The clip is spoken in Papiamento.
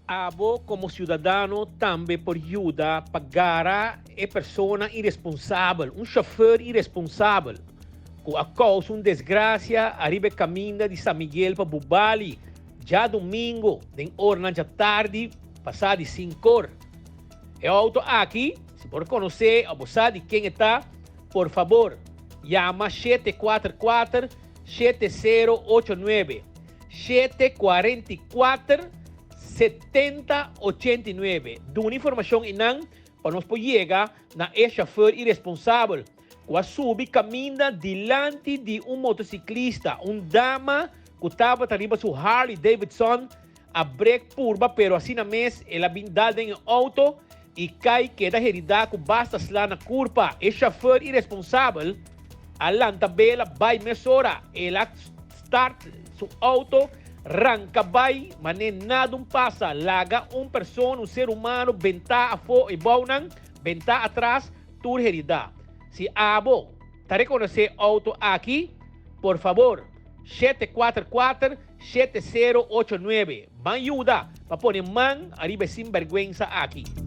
Abo komo siudadano tambe por yuda pa gara e persona iresponsabel, un shofùr iresponsabel ku a kousa un desgrasia ariba e kaminda di San Miguel pa Bubali djadumingu den oranan djatardi pasá di sinkor. E outo aki, si bo rekonosé òf bo sa di ken e ta, por fabor yama 744 7089. 744 70 89. Duna informashon einan pa nos por yega na e shofùr iresponsabel ku a subi kaminda dilanti di un motosiklista. Un dama ku tabata riba su Harley Davidson a brek purba pero asina mes el a bin dal den e outo i kai keda heridá ku basta sla na kurpa. E shofùr iresponsabel a lanta bela bai mesora. El a start su auto, ranka bai, mané nada un pasa, laga un persona, un ser humano bentá afó e bounan, bentá atras, tur heridá. Si abo ta rekonosé auto aki, por fabor, 744 7089, ban yuda pa pone man ariba e sinbèrgwensa aki.